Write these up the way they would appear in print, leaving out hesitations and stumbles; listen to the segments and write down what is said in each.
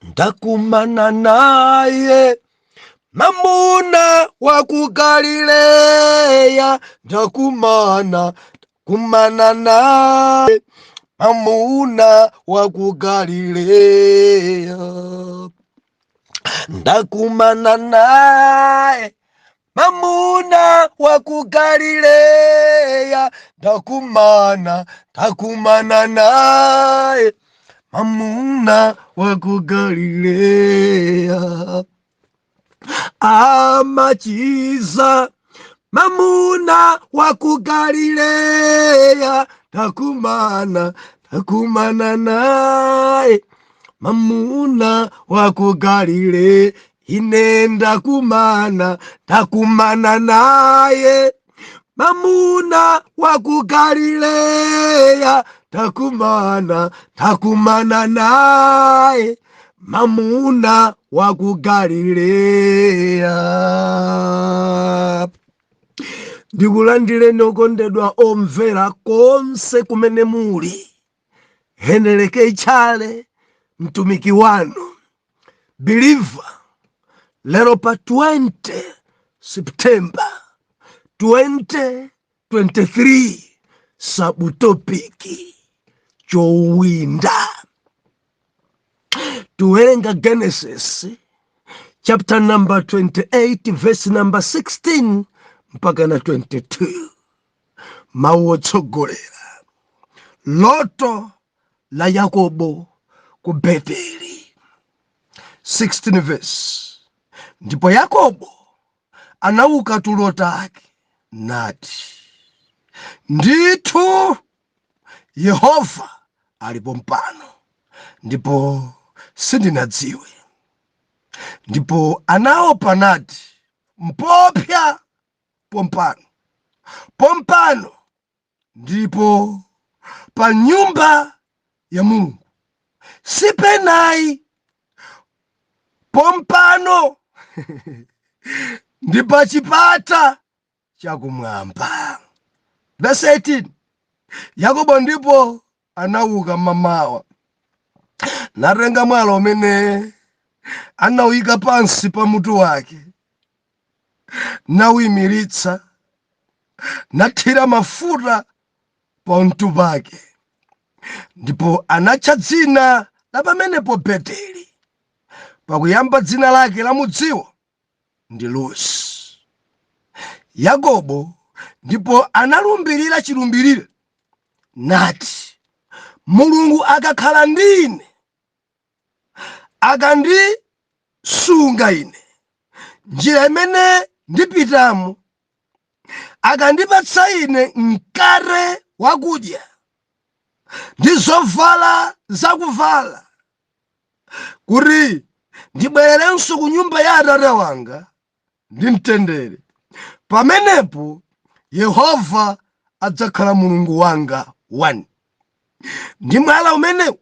Ndakumana naye mamuna wa ku Galileya, ndakumana kumana naye mamuna wa ku Galileya, ndakumana naye mamuna wa ku Galileya, ndakumana ndakumana naye mamuna wa ku Galileya, amachiza mamuna wa ku Galileya, ndakumana ndakumana naye mamuna wa ku Galile, ine ndakumana ndakumana naye mamuna wa ku Galileya, ndakumana ndakumana naye mamuna wa ku Galileya. Ndikulandireni okondedwa omvera konse kumene muli. Heneleke Chale, mtumiki wanu believer, lero pa 20 September 2023, subtopic chowinda. Tiwerenga Genesis chapter number 28, verse number 16 mpaka na 22. Mawu otsogolera: loto la Yakobo ku Beteli. 16 verse: Ndipo Yakobo anauka tulo take nati, "Ndithu Yehova alipo mpano, ndipo sindinadziwe." Ndipo anaopa nati, "Mpopya pompano pompano ndipo pa nyumba ya Mulungu, sipenayi pompano ndi pa chipata chakumwamba." Verse 18: Yakobo ndipo anauka mmamawa, natenga mwala umene anawuyika pansi pa mutu wake, nawuyimiritsa, nathira mafuta pamutu pake. Ndipo anatcha dzina la pamenepo Beteli, pakuyamba dzina lake la mudziwo ndi Lusi. Yakobo ndipo analumbirira chilumbirire nati, "Mulungu akakhala ndi ine, akandisunga ine njira imene ndipitamo, akandipatsa ine mkate wakudya ndi zovala zakuvala, kuti ndibwererenso ku nyumba ya atate wanga ndi mtendere, pamenepo Yehova adzakhala Mulungu wanga." 1 Ndi mwala umenewu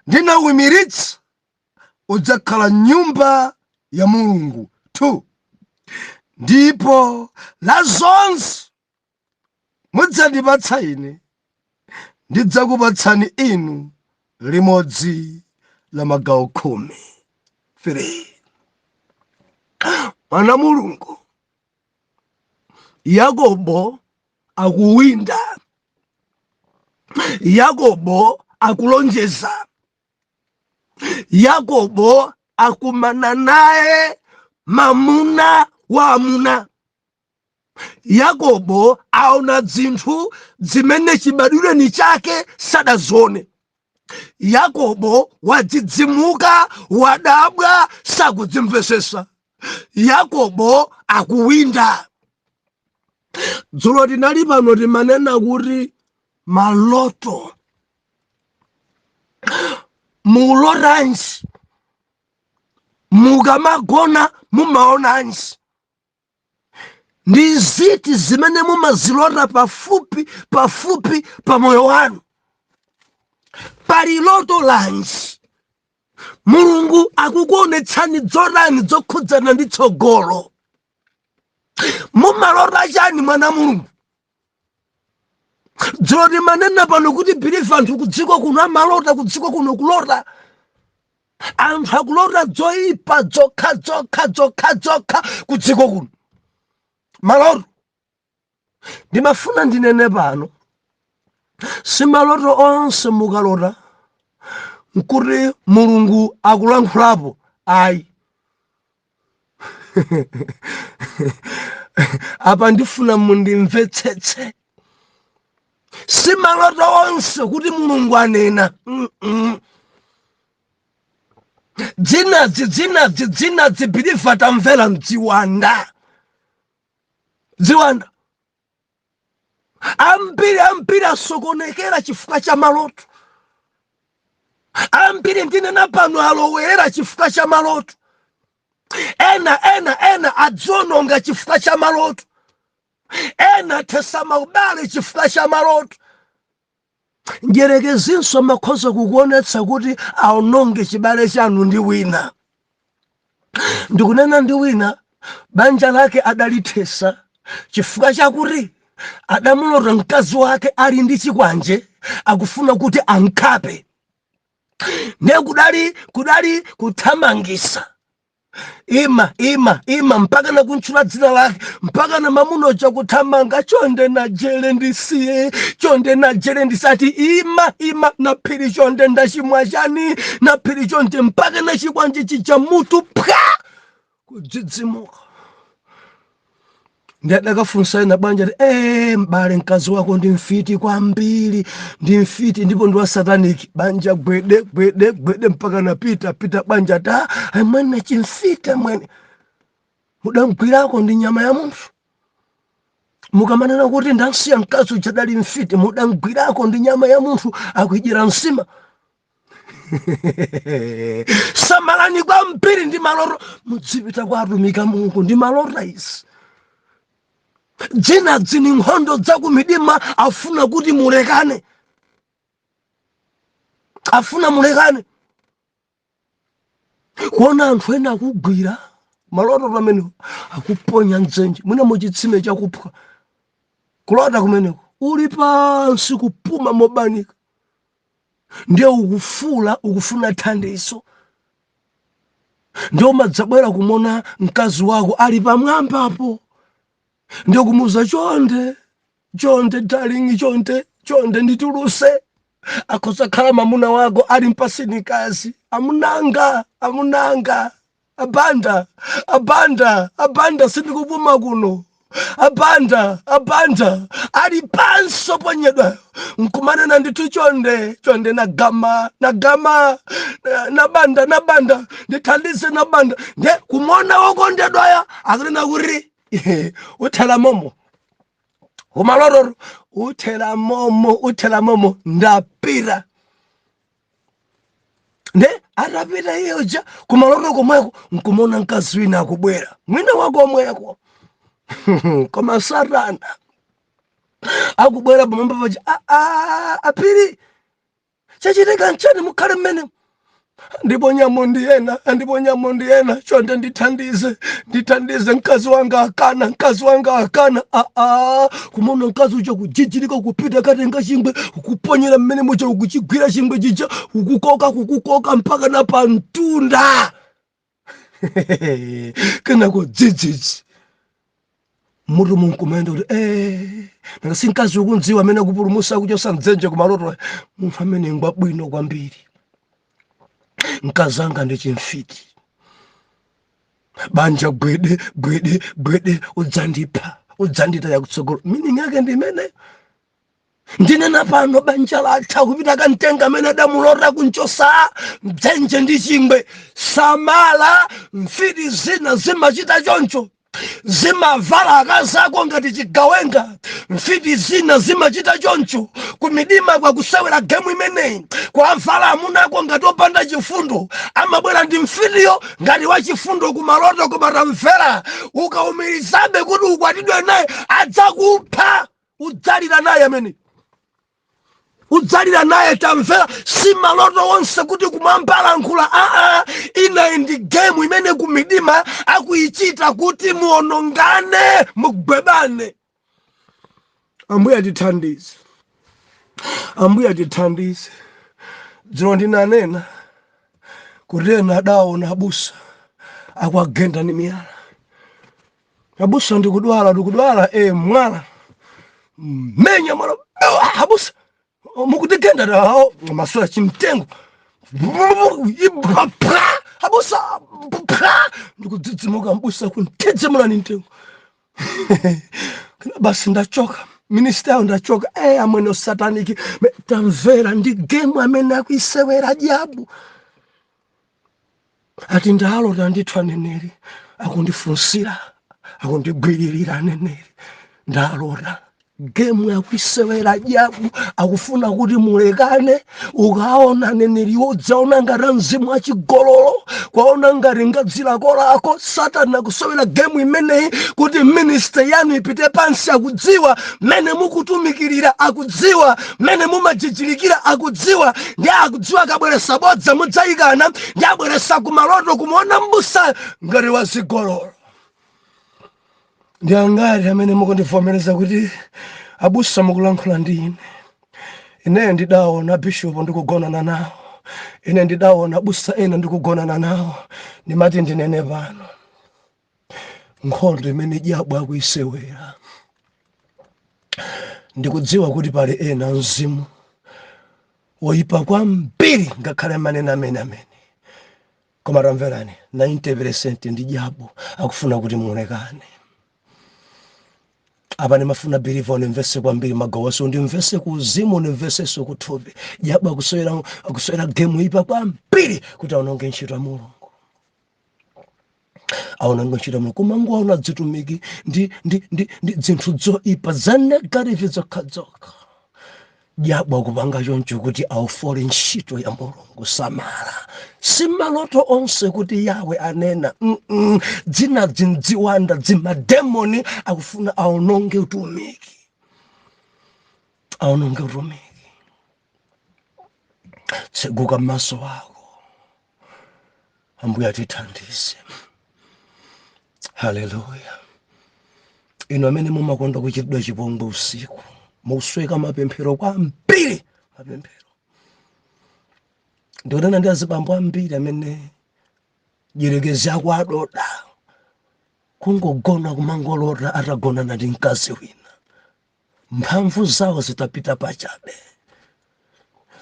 ndinawimiritsa udzakhala nyumba ya Mulungu. 2 Ndipo la zonse mudzandipatsa ine, ndidzakupatsani inu limodzi la magawo 10. 3 Mwana Mulungu, Yakobo akuwinda, Yakobo akulonjeza, Yakobo akumana naye mamuna wa amuna. Yakobo aona zinthu zimene chibadwireni chake sadazione. Yakobo wadzidzimuka, wadabwa, sakudzimvesesa. Yakobo akuwinda. Dzulo tinali pano, timanena kuti maloto, mulotanji? Mukamagona mumaonanji? Ndi ziti zimene mumazilota pafupi pafupi pa moyo wanu? Pali loto lanji? Mulungu akukuonetsani zotani zokhudzana ndi tsogolo? Mumalota chani, mwana Mulungu? Dzulo timanena pano kuti believer, anthu kudziko kuno amalota, kudziko kuno kulota. Anthu akulota dzoyipa dzokha dzokha dzokha dzokha ku dziko kuno. Maloto, ndimafuna ndinene pano, si maloto onse mukalota nkuti Mulungu akulankhulapo, ayi. Apa ndifuna mundimvetsetse. Si maloto onse kuti Mulungu anena. Dzinadzi dzinadzi dzinadzi believer, tamvera, mdziwanda dziwanda ambiri ambiri asokonekera chifukwa cha maloto. Ambiri, ndinena pano, alowerera chifukwa cha maloto. Ena ena ena adziononga chifukwa cha maloto. Ena athesa maubale chifukwa cha maloto. Njerekezinso amakhoza kukuonetsa kuti aononge chibale chanu ndi wina. Ndikunena ndi wina, banja lake adalithesa chifukwa chakuti adamulota mkazi wake ali ndi chikwanje, akufuna kuti ankhape. Ndiye kudali kuthamangisa, ima ima ima, mpaka nakuntchula dzina lake, mpaka na mamunoja kuthamanga, "Chonde najere, ndisiye, chonde najere." Ndisati ima ima, "Naphiri, chonde, ndachimwa chani? Naphiri, chonde." Mpaka na chikwanje chija mutu phwa, kudzidzimuka. Ndi adakafunsa ena banja ti, "M'bale, mkazi wako ndi mfiti kwambiri, ndi mfiti ndipo ndi wa satanic." Banja gwede gwede gwede, mpaka napita pita banja ta amwene, chimfiti amwene, mudamgwirako ndi nyama ya munthu? Mukamanena kuti ndansiya mkazi uja dali mfiti, mudamgwirako ndi nyama ya munthu akuidyera msima? Samalani kwambiri ndi maloto. Mudzipita kwa atumiki a Mulungu ndi malota izi. Dzina dzini nkhondo dzakumidima, afuna kuti mulekane, afuna mulekane. Kuona anthu ena akugwira maloto pamenewo, akuponya mdzenje, mwina muchitsime chakuphwa. Kulota kumeneko, uli pansi kupuma mobanika, ndiye ukufula, ukufuna thandizo, ndiye umadzabwera kumona mkazi wako ali pamwambapo, ndiye kumuza, "Chonde, chonde darling, chonde, chonde, ndituluse." Akhoza khala mamuna wako ali mpasinikazi, "Amunanga, amunanga, abanda, abanda, abanda, sindikupuma kuno, abanda, abanda." Ali pansi oponyedwa, nkumanena ndithu, "Chonde, chonde, nagama, nagama, nabanda, nabanda, ndithandize nabanda." Nde kumona wokondedwaya akunena kuti, "Uthela momo kumalotoro, uthela momo, uthela momo, ndapita." Nde atapita iye uja kumaloto komweko, nkumona mkazi wina akubwera, mwina wakomweko, koma Satana akubwera pamwamba paja, "Aa, apiri, chachitika nchani? Mukhale mmene andiponyamo ndi ena, andiponyamo ndi ena. Chonde ndithandize, ndithandize, mkazi wanga akana, mkazi wanga akana." Aa, kumona mkazi uja kujijirika, kupita katenga chingwe, kuponyera mmene muja, ukuchigwira chingwe chija, ukukoka, kukukoka mpaka na pamtunda. Kenako dzidzidzi, mutu munkumayenda kuti, "Nanga si mkazi ukundziwa amene akupulumutsa, kuchosa mdzenje kumaloto? Munthu amene ngwabwino kwambiri. Mkazi anga ndi chimfiti." Banja gwede gwede gwede, "Udzandipha, udzanditaya kutsogolo." Meaning yake ndi imene ndinena pano. Banja latha, kupita kamtenga amene adamulota kunchosa mdzenje ndi chingwe. Samala, mfiti zina zimachita choncho, zimavala akazi ako ngati chigawenga. Mfiti zina zimachita choncho kumidima, kwakusewera game imeneyi, kwavala amuna ako ngati opanda chifundo. Amabwera ndi mfitiyo ngati wachifundo kumaloto, koma tamvera, ukaumirizabe kuti ukwatidwe naye, adzakupha. Udzalira naye amene udzalira naye. Tamvera, si maloto onse kuti kumwamba alankhula, aa. Inayi ndi game imene kumidima akuichita kuti muonongane, mugwebane. Ambuye atithandize, Ambuye atithandize. Dzulo ndinanena Kuti ena adaona abusa akuagenda ni miyala. Abusa, ndikudwala, ndikudwala. Mwala menya mwala. Abusa, mukutigenda tawo maswera chimtengo. Abusa, ndikudzidzimuka, mbusa kuntidzimula ni mtengo. Basi, ndachoka ministry yawo, ndachoka. Amwene satanic. Tamvera, ndi game amene akuisewera jabu. Ati ndalota ndithu aneneri akundifunsira, akundigwiririra. Aneneri, ndalota. Game yakuisewera jabu, akufuna kuti mulekane. Ukaona aneneriwo, udzaona ngati mzimu achigololo, kwaona ngati ngadzilako lako. Satana akusewera game imeneyi kuti ministry yanu ipite pansi. Akudziwa mmene mukutumikirira, akudziwa mmene mumajijilikira, akudziwa. Ndi akudziwa akabweresa bodza mudzayikana, ndi abweresa kumaloto kumuona mbusa ngati wazigololo. Ndi angati amene mukundivomereza kuti abusa mukulankhula ndi ine? Ine ndidaona bishopu ndikugonana nawo, ine ndidaona abusa ena ndikugonana nawo. Ndimati ndinene pano, nkhondo imene jabu akuisewera, ndikudziwa kuti pali ena mzimu woyipa kwambiri, ngakhale manena amene amene. Koma tamverani, 90% ndi jabu, akufuna kuti mulekane. Apa ndimafuna believer unimvese kwambiri magawoso, undimvese ku uzimu, undimvesenso kuthupi. Jabu akusewera game ipa kwambiri kuti aononge ntchito ya Mulungu, aononge ntchito ya Mulungu. Kumangoona dzitumiki ndi zinthu zoipa za negative zokhazokha. Jabu akupanga choncho kuti aufole ntchito ya Mulungu. Samala, si maloto onse kuti Yawe anena. Dzina dzindziwanda, dzimademoni, akufuna aononge utumiki, aononge utumiki. Tseguka maso ako. Ambuye atithandize. Haleluya. Inu amene mumakonda kuchitidwa chipongwe usiku, musweka mapemphero kwambiri, mapemphero. Ndikunena ndi azibambo ambiri amene jerekezi ako adoda, kungogona kumangolota atagonana ndi mkazi wina, mphamvu zawo zitapita pachabe,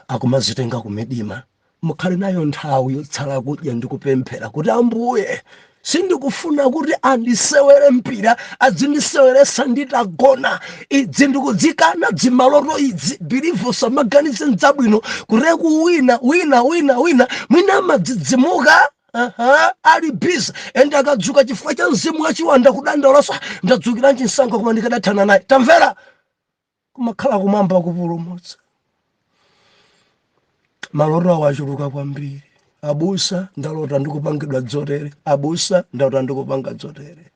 akumazitenga kumidima. Mukhale nayo nthawi yotsala kudya ndi kupemphera kuti, "Ambuye, sindikufuna kuti andisewere mpira, azindiseweresa nditagona. Idzi ndikudzikana, dzimaloto idzi." Believer, samaganize ndzabwino kureku wina wina wina wina mwina amadzidzimuka. Aha, ali busy and akadzuka chifukwa cha mzimu wachiwanda kudandaulaso, "Ndadzukiranji msankho? Koma ndikadathana naye." Tamvera, kumakhala kumwamba kupulumutsa. Maloto awo achuluka kwambiri. "Abusa, ndalota ndikupangidwa dzotere. Abusa, ndalota ndikupanga dzotere."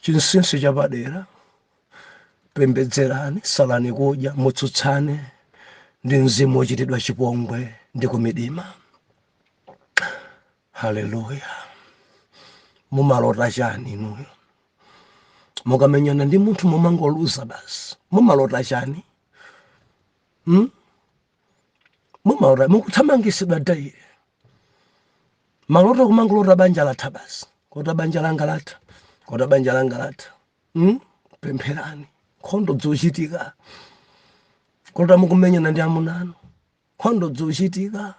Chinsinsi chapadera, pembedzerani, salani kudya, mutsutsane ndi mzimu wochitidwa chipongwe ndi kumidima. Haleluya. Mumalota chani inuyo? Mukamenyana ndi munthu mumangoluza basi. Mumalota chani, Mumalota mukuthamangisidwa daily, maloto kumangolota banja latha basi, kota banja langa latha, kota banja langa latha, Pempherani, nkhondo dzochitika. Kota mukumenyana ndi amunanu, nkhondo dzochitika.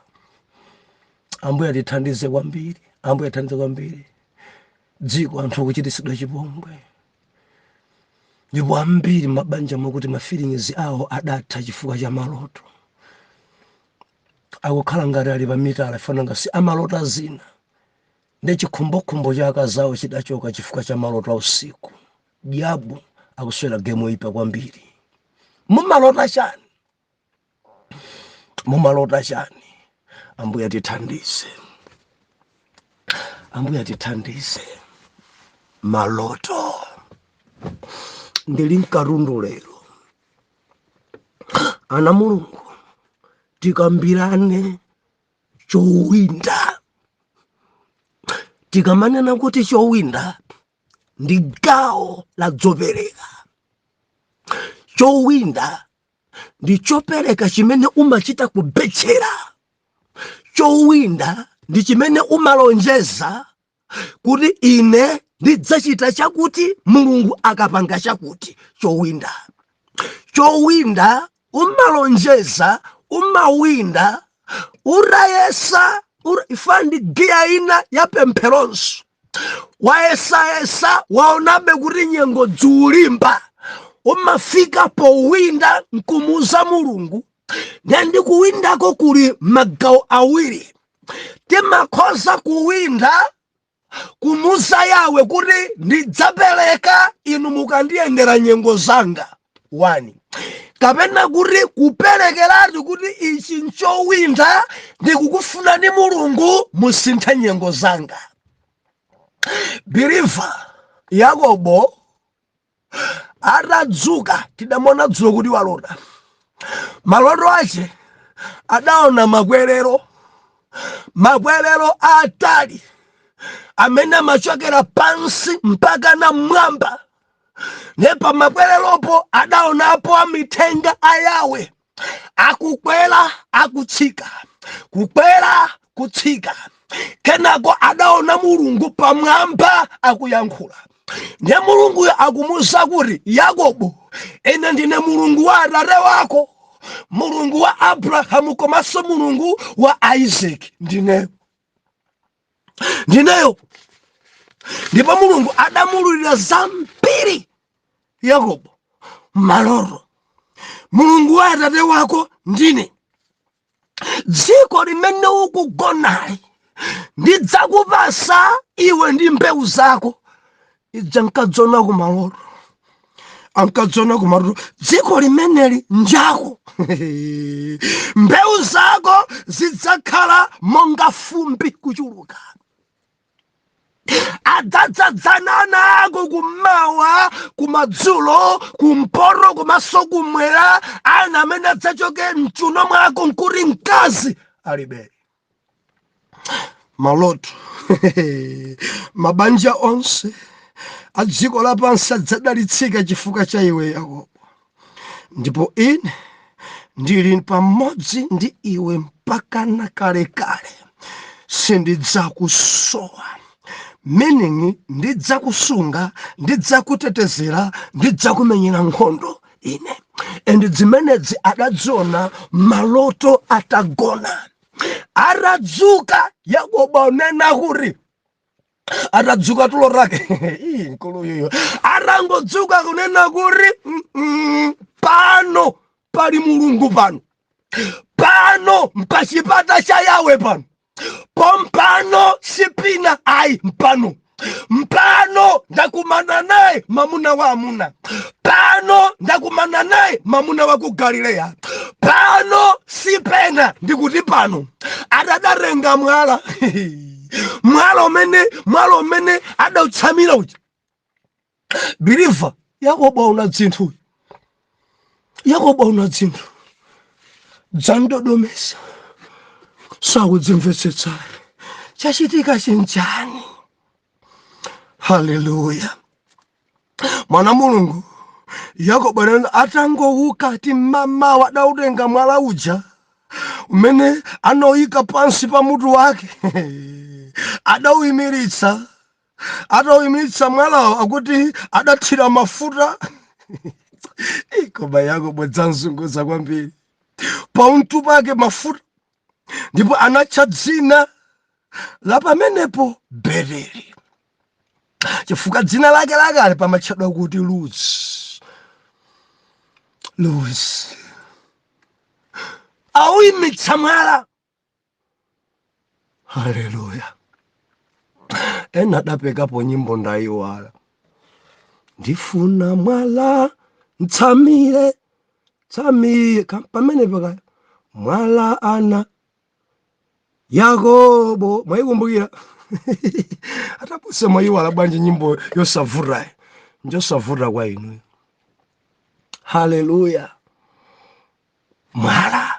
Ambuye atithandize kwambiri, Ambuye atithandize kwambiri. Dziko anthu akuchitisidwa chipongwe, ndipo ambiri mabanja mwakuti ma feelings awo adatha chifukwa cha maloto. Akukhala ngati ali pa mitala, ifana ngasi amalota zina, ndi chikhumbokhumbo cha akazawo chidachoka chifukwa cha maloto a usiku. Diabu akuswera game oyipa kwambiri. Mumalota chani? Mumalota chani? Ambuye atithandize, Ambuye atithandize. Maloto ndili mkatundu lero. Ana Mulungu, tikambirane chowinda. Tikamanena kuti chowinda ndi gawo la dzopereka, chowinda ndi chopereka chimene umachita kubetchera. Chowinda ndi chimene umalonjeza kuti ine ndidzachita chakuti Mulungu akapanga chakuti. Chowinda, chowinda umalonjeza, umawinda utayesa ifa ndi giya ina ya pempheronso. Wayesayesa, waonabe kuti nyengo dziulimba, umafika powinda nkumuza Mulungu. Ndiye ndi kuwindako kuli magawo awiri. Timakhoza kuwinda kumuza Yawe kuti ndidzapereka inu mukandiyendera nyengo zanga 1, kapena kuti kuperekeratu kuti ichi nchowinda, ndikukufunani Mulungu musinthe nyengo zanga. Believer, Yakobo atadzuka, tidamona dzulo kuti walota maloto ache, adaona makwerero, makwerero atali amene amachokera pansi mpaka na mmwamba. Ne pa makwereropo adaonapo amithenga a Yawe akukwera, akutsika, kukwera, kutsika. Kenako adaona Mulungu pamwamba akuyankhula. Ndiye Mulunguyo akumuwuza kuti, "Yakobo, ine ndine Mulungu wa atate wako, Mulungu wa Abrahamu komanso Mulungu wa Isaki. Ndineyo, ndineyo." Ndipo Mulungu adamululira zambiri Yakobo maloto. "Mulungu wa atate wako ndine. Dziko limene ukugonali ndidzakupasa iwe ndi mbewu zako." Ija nkadzona kumaloto, ankadzona kumaloto. "Dziko limeneli njako, mbewu zako zidzakhala monga fumbi kuchuluka. Adzadzadzana ana ako kummawa, kumadzulo, kumpoto komanso kumwera, ana amene adzachoke mchuno mwako nkuti mkazi alibe." Maloto. "Mabanja onse a dziko lapansi adzadalitsika chifukwa cha iwe, Yakobo, ndipo ine ndili pamodzi ndi iwe mpaka na kalekale, sindidzakusowa." Meaning, ndidzakusunga, ndidzakutetezera, ndidzakumenyera nkhondo ine. And zimenezi adadziona maloto atagona. Atadzuka Yakobo anena kuti, atadzuka tulo rake, ii, mkulu atangodzuka kunena kuti, pano pali Mulungu, pano, pano mpachipata cha Yawe, pano pompano, sipina ayi, mpano, mpano ndakumana naye mamuna wa amuna, pano ndakumana naye mamuna wa ku Galileya, pano sipena, ndikuti pano." Atadatenga mwala, mwala umene adautsamira uja. Believer, Yakobo aona dzinthu, Yakobo aona dzinthu dzandodomesa, sakudzimvetsetsa chachitika chinchani. Haleluya, mwana Mulungu. Yakobo anena, atangouka timamawa, adautenga mwala uja umene anoyika pansi pa mutu wake, adawuyimiritsa. Atawuyimiritsa mwalawo, akuti adathira mafuta. Koma Yakobo dzamzunguza kwambiri pamutu pake mafuta, ndipo anatcha dzina la pamenepo Beteli, chifukwa dzina lake lakale pamatchedwa kuti Luzi. Luzi. Awuyimitsa mwala. Haleluya. Ena adapekapo nyimbo, ndayiwala, "Ndifuna mwala ntsamire tsamire." Pamene pakaya mwala ana Yakobo, mwayikumbukira? Atapuse, mwayiwala bwanji nyimbo yosavutayi? Njosavuta kwa inu. Haleluya. Mwala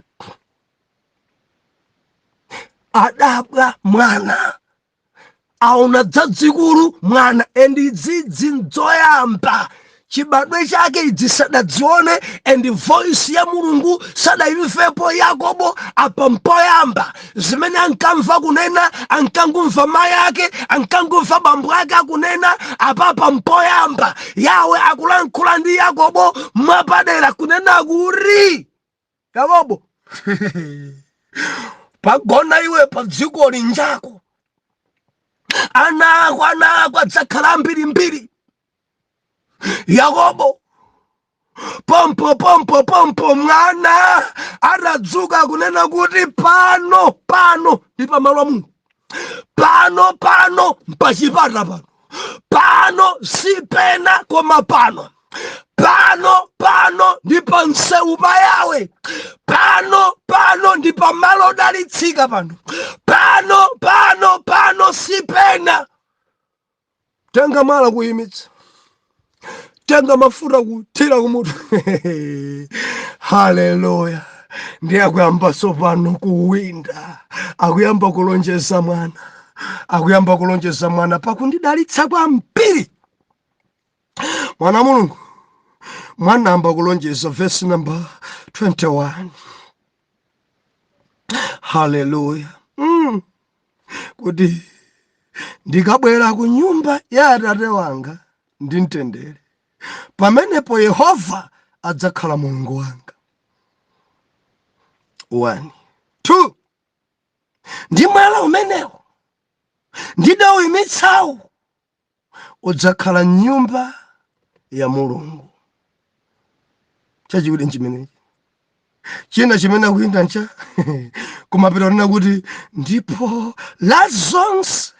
adabwa mwana aona dzadzikulu mwana, and idzidzi nzoyamba. Chibadwe chake idzi sadadzione, and voice ya Mulungu sadayimvepo Yakobo. Apa mpoyamba zimene ankamva kunena, ankangumva mayi ake, ankangumva bambo ake akunena. Apapa mpoyamba Yawe akulankhula ndi Yakobo mwapadera kunena kuti, "Yakobo, pagona iwe pa dziko linjako, ana ako, ana ako adzakhala ambirimbiri." Yakobo pompo pompo pompo mwana atadzuka kunena kuti pano, pano ndi pamalo a Mulungu, pano, pano mpachipata pano, pano sipena koma pano, pano, pano ndi pa msewu pa Yawe, pano, pano ndi pamalo odalitsika pano, pano, pano, pano sipena. Tenga mwala kuyimitsa, tenga mafuta kuthira kumutu. Haleluya! Ndiye akuyamba tsopano kuwinda, akuyamba kulonjeza mwana, akuyamba kulonjeza mwana pakundidalitsa kwambiri. Mwana Mulungu, mwana amba kulonjeza, verse number 21. Haleluya! Kuti ndikabwera ku nyumba ya atate wanga ndi mtendere, pamenepo Yehova adzakhala Mulungu wanga. 1, 2, ndi mwala umenewo ndidawuyimitsawo udzakhala nyumba ya Mulungu. Chachiwiri nchimenechi. China chimene akuyinda ncha kumapita kunena kuti, "Ndipo la zonse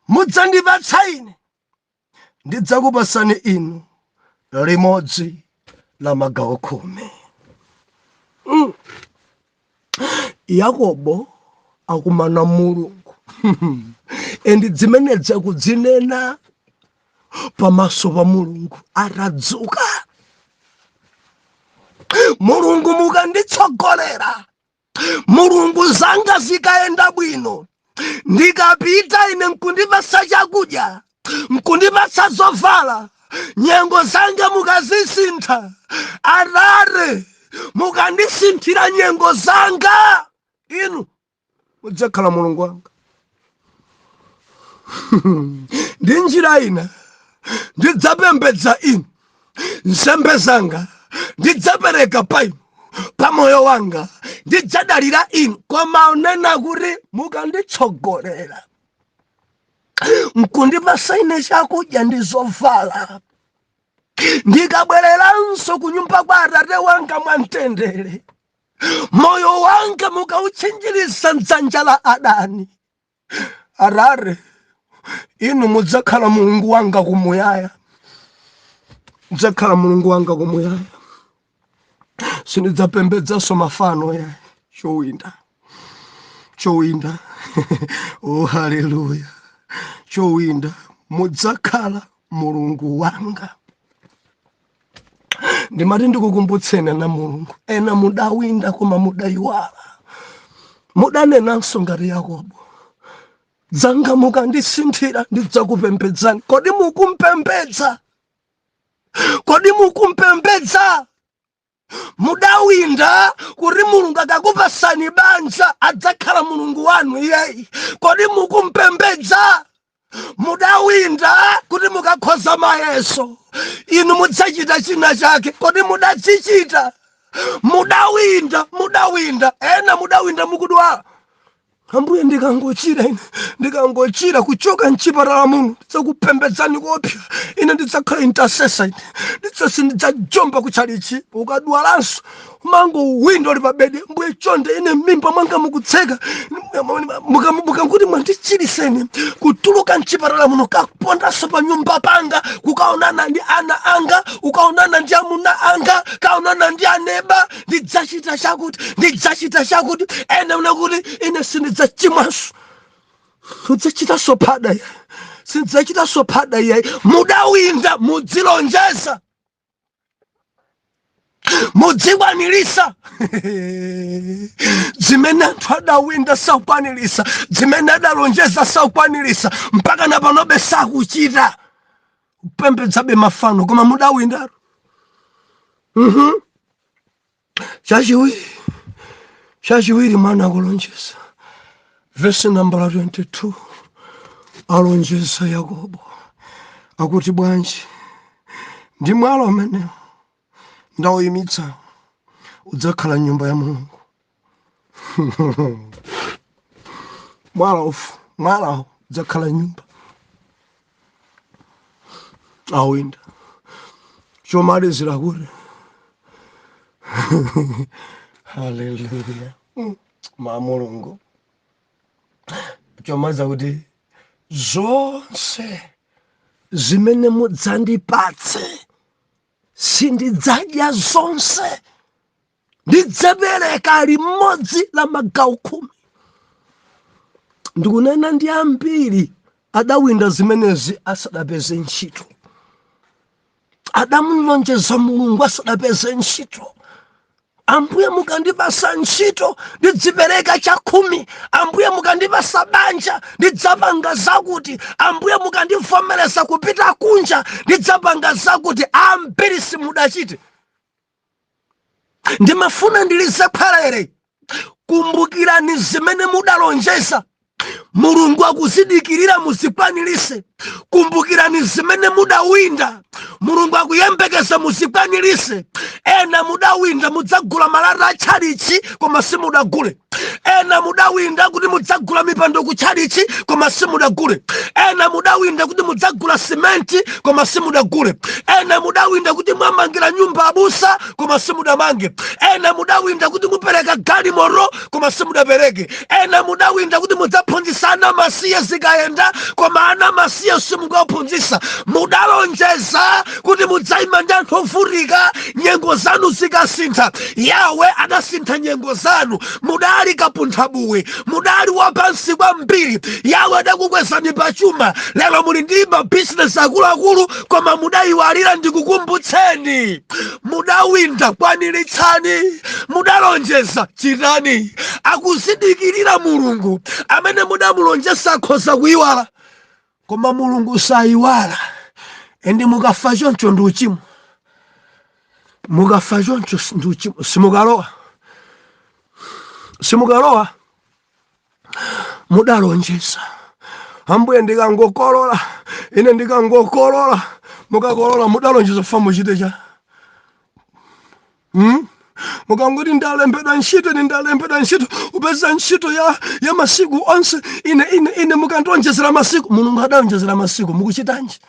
mudzandipatsa ine, ndidzakupasani inu limodzi la magawo 10." Yakobo akumana Mulungu, and zimenezi akudzinena pamaso pa Mulungu atadzuka. Mulungu, mukanditsogolera, Mulungu, zanga zikayenda bwino, ndikapita ine nkundipatsa chakudya, nkundipatsa zovala, nyengo zanga mukazisintha, Atate, mukandisinthira nyengo zanga, inu mudzakhala Mulungu wanga. Ndi njira ina ndidzapembedza inu, nsembe zanga ndidzapereka pa inu, pa moyo wanga ndidzadalira inu. Koma unena kuti mukanditsogolera nkundipasa ine chakudya ndi zovala, ndikabwereranso ku nyumba kwa atate wanga mwamtendere, moyo wanga mukautchinjiriza mdzanja la adani, Atate, inu mudzakhala Mulungu wanga kumuyaya, mudzakhala Mulungu wanga kumuyaya, sindidzapembedzanso mafano ya chowinda, chowinda. Oh, haleluya! Chowinda, mudzakhala Mulungu wanga. Ndimati ndikukumbutseni na Mulungu, ena mudawinda koma mudayiwala, mudanenanso ngati Yakobo, "Dzanga mukandisinthira ndidzakupembedzani." Kodi mukumpembedza? Kodi mukumpembedza? Mudawinda kuti Mulungu akakupasani banja adzakhala Mulungu wanu iyeyi. Kodi mukumpembedza? Mudawinda kuti mukakhoza mayeso inu mudzachita china chake. Kodi mudachichita? Mudawinda, mudawinda, ena mudawinda mukudwala, "Ambuye, ndikangochira ine, ndikangochira kuchoka mchipatala muno, ndidzakupembedzani kopya ine, ndidzakhala intercessor ine, ndidzasi ndidzajomba kutchalichi." Ukadwalanso umangowinda uli pa bedi, "Mbuye, chonde, ine m'mimba mwanga mukutseka, mukanguti mwandichiriseni kutuluka mchipatala muno, kapondanso pa nyumba panga, kukaonana ndi ana anga, ukaonana ndi amuna anga, kaonana ndi aneba, ndidzachita chakuti, ndidzachita chakuti." Ene una kuti, "Ine sindidzachimwanso, udzachita phada iyayi, sindidzachita phada iyayi." Mudawinda, mudzilonjeza, mudzikwanirisa zimene anthu adawinda. Sakwanirisa zimene adalonjeza, sakwanirisa mpaka na panobe sakuchita. Kupembedzabe mafano, koma mudawindaro. Chachiwiri, chachiwiri, mwana akulonjeza, vesi nambala 22, alonjeza Yakobo akuti bwanji? Ndi mwala umenewo ndawuyimitsa udzakhala nyumba ya Mulungu. Mwala ufu, mwala udzakhala nyumba. Awinda. Chomalizira kuti, haleluya, ma Mulungu, chomaliza kuti zonse zimene mudzandipatse sindidzadya zonse, ndidzapereka limodzi la magawo 10. Ndikunena ndi ambiri adawinda zimenezi asadapeze ntchito, adamulonjeza Mulungu asadapeze ntchito: "Ambuye, mukandipasa ntchito ndidzipereka chakhumi. Ambuye, mukandipasa banja ndidzapanga zakuti. Ambuye, mukandivomereza kupita kunja ndidzapanga zakuti." Ambiri simudachite. Ndimafuna ndilize khwerere: kumbukirani zimene mudalonjeza, Mulungu akuzidikirira muzikwanilise. Kumbukirani zimene mudawinda, Mulungu akuyembekeza muzikwanilise. Ena mudawinda mudzagula malata a tchalichi, koma simudagule. Ena mudawinda kuti mudzagula mipando ku tchalichi, koma simudagule. Ena mudawinda kuti mudzagula simenti, koma simudagule. Ena mudawinda kuti mwamangira nyumba abusa, koma simudamange. Ena mudawinda kuti mupereka galimoto, koma simudapereke. Ena mudawinda kuti mudzaphunzitsa ana masiye zikayenda, koma ana masiye simukaphunzitsa. Mudalonjeza kuti mudzayima ndi anthu ovutika nyengo zanu zikasintha. Yawe adasintha nyengo zanu. Mudali kapunthabuwe, mudali wapansi kwambiri, Yawe adakukwezani pachuma. Lero muli ndi mabizinesi akuluakulu, koma mudayiwalira. Ndikukumbutseni: mudawinda, kwaniritsani. Mudalonjeza, chitani. Akuzidikirira Mulungu. Amene mudamulonjeza akhoza kuyiwala, koma Mulungu sayiwala. And mukafa choncho ndi uchimo, mukafa choncho ndi uchimo, simukalowa, simukalowa. Mudalonjeza: "Ambuye, ndikangokolola ine, ndikangokolola." Mukakolola mudalonjeza fa muchite cha, Mukangoti ndalembedwa ntchito, ine ndalembedwa ntchito, upeza ntchito ya masiku onse, ine mukandionjezera masiku. Mulungu adalonjezera masiku, mukuchitanji?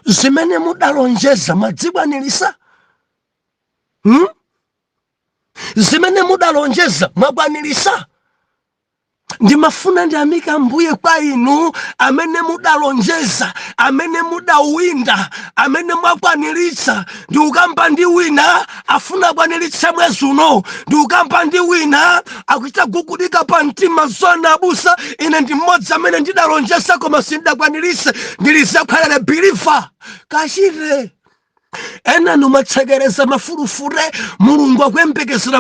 Zimene mudalonjeza mwadzikwanirisa, Zimene mudalonjeza mwakwanirisa? Ndimafuna ndiyamike Ambuye kwa inu amene mudalonjeza, amene mudawinda, amene mwakwaniritsa. Ndikukamba ndi wina afuna akwaniritse mwezi uno. Ndikukamba ndi wina akuchita kugugudika pa mtima: "Zona abusa, ine ndi mmodzi amene ndidalonjeza koma sindidakwaniritse." Ndilizakhwalere believer, kachite. Ena numatsekereza mafulufure. Mulungu akuyembekezera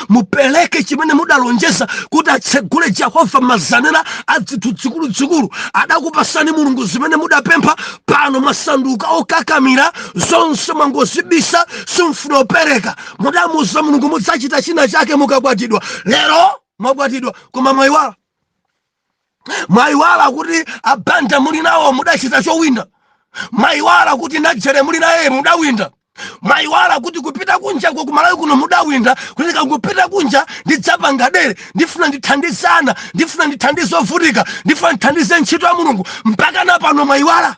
mupereke chimene mudalonjeza kuti atsegule Jehova mazanera a zinthu zikuluzikulu. Adakupasani Mulungu zimene mudapempha. Pano mwasanduka okakamira, zonse mwangozibisa, simfuna opereka. Mudamuza Mulungu mudzachita china chake mukakwatidwa. Lero mwakwatidwa, koma mwayiwala, mwayiwala kuti abanja muli nawo mudachita chowinda. Mwayiwala kuti najere muli naye mudawinda. Mwayiwala kuti kupita kunja ko kumalawi kuno mudawinda kuti kangupita kunja ndidzapanga dere, ndifuna ndithandize ana, ndifuna ndithandize ovutika, ndifuna ndithandize ntchito ya Mulungu. Mpaka na pano mwayiwala.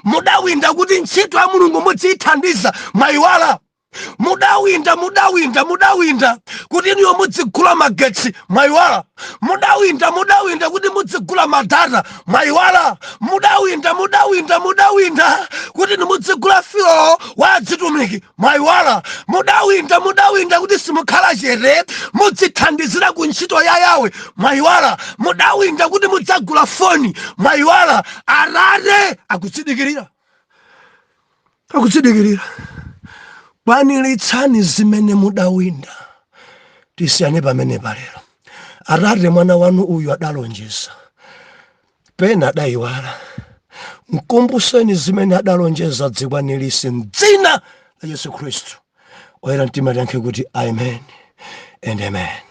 Mudawinda kuti ntchito ya Mulungu mudziyithandiza, mwayiwala. Mudawinda, mudawinda, mudawinda kuti inuyo mudzigula magetsi, mwayiwala. Mudawinda, mudawinda kuti mudzigula ma data, mwayiwala. Mudawinda, mudawinda, mudawinda kuti inu mudzigula fuel wa adzitumiki, mwayiwala. Mudawinda, mudawinda kuti simukhala chete, mudzithandizira ku ntchito ya Yawe, mwayiwala. Mudawinda kuti mudzagula foni, mwayiwala. Arare akudzidikirira, akudzidikirira. Kwaniritsani zimene mudawinda. Tisiyane pamene palero. Atate, mwana wanu uyu adalonjeza, pena adayiwala. Mkumbuseni zimene adalonjeza dzikwanilise mdzina la Yesu Khristu. Oyera mtima tiyankhe kuti amen and amen.